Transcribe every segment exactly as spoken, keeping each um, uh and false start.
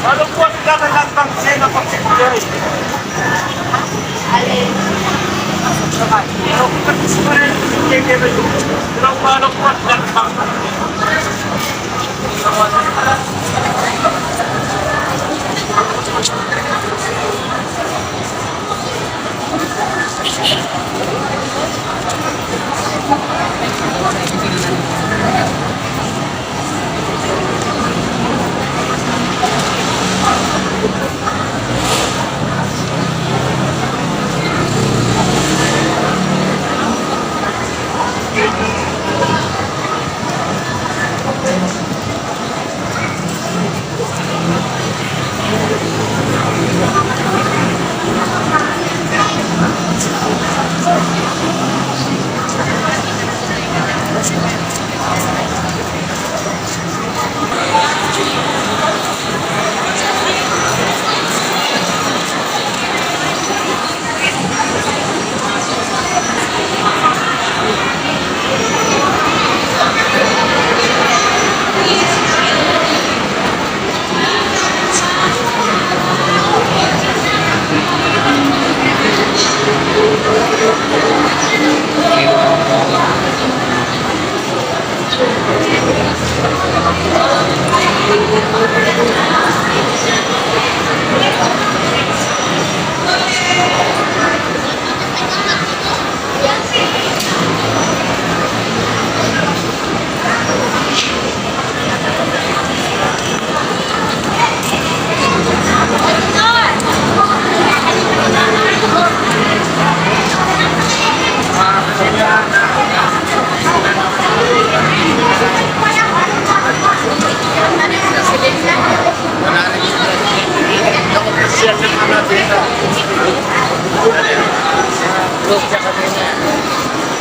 Malungkot ka na lang bang siya na pagsibiyay? Alin? Malungkot ka na lang bang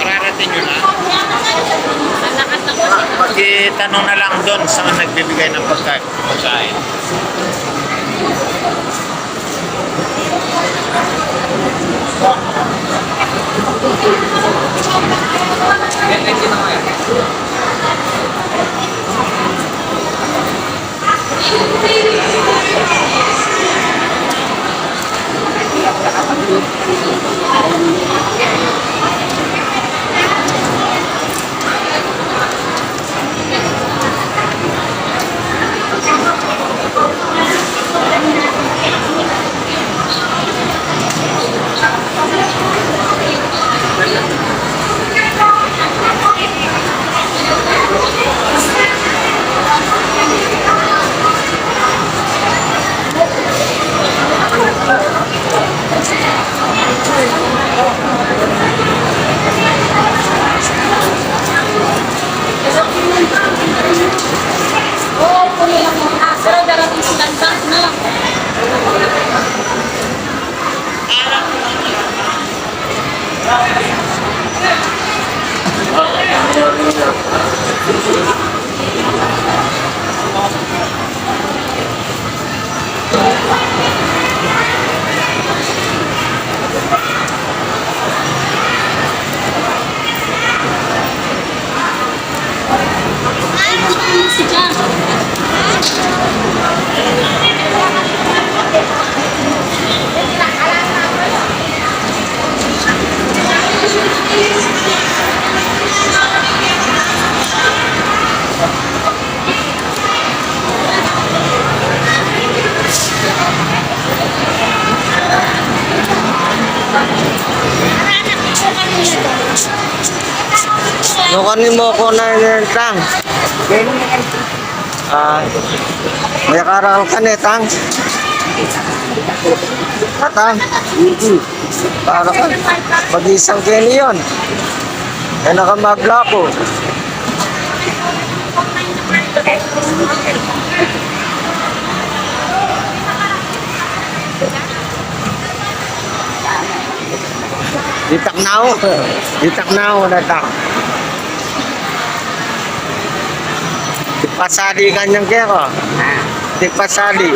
Mararating yun, ha? Makitanong na lang dun sa nagbibigay ng pagkain. Pagkain. Nukarin mu ku na ing tang? Ah, may karakal ka ne, tang? Ah, tang? Para ka. Mag-isang keni yun. Kaya nakamabla ku. Ditak na ku. Ditak na ku, ditak. Di pasali kanyang keko. Di pasali.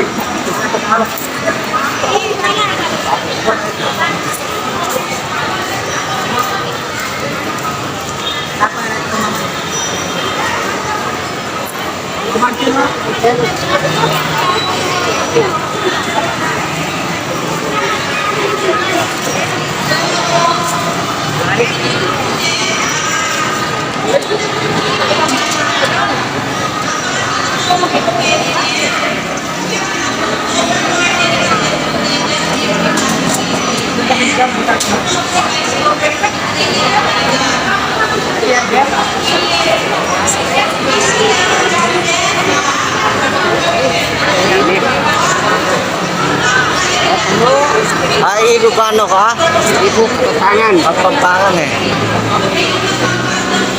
Ay, Ilocano ka? Ibu, Kapampangan. Kapampangan e.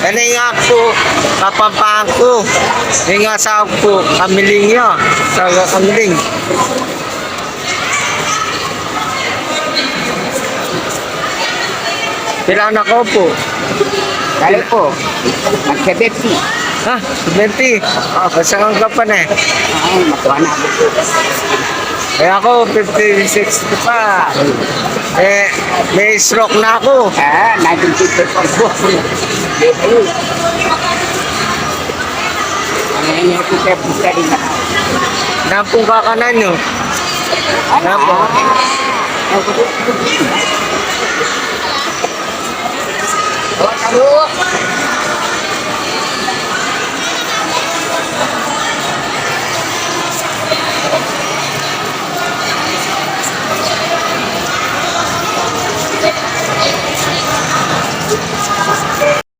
Ene nga ku, Kapampangan ku. Ing asawa ku, Kamiling ya. Taga Kamiling. Pila na ko pu? Dali pu. Magka-twenty. Ha? Twenty? Basta kang kapan e. Ay, makuha na. E, aku, fifty-six pa. E, may stroke na aku. Ah, nineteen fifty-four. Ano yun, yung teacher, teacher din na. Nampung kakanan nyo? Nampung. Ah. Oh, taro.